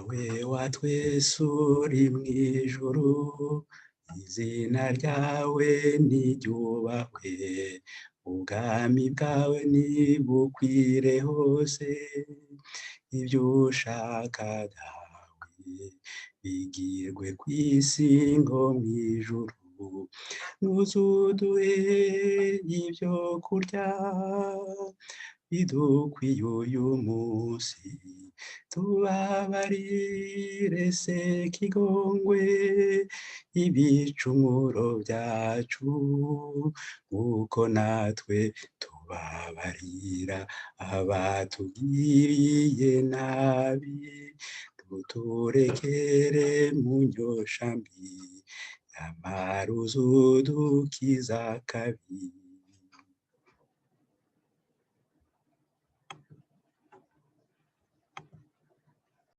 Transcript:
Dawe wa twese uri mu ijuru, izina ryawe niryubahwe, ubwami bwawe nibukwire hose, ibyo ushaka Dawe bigirwe ku isi nko mu ijuru. Uzuduhe ibyo kurya bidukwiye uyu munsi, tubabarire se kigongwe ibicumuro byacu, nk'uko natwe tubabarira abatugiriye nabi, tuturekere mu nyosha mbi, nyamara uzudukiza akabi.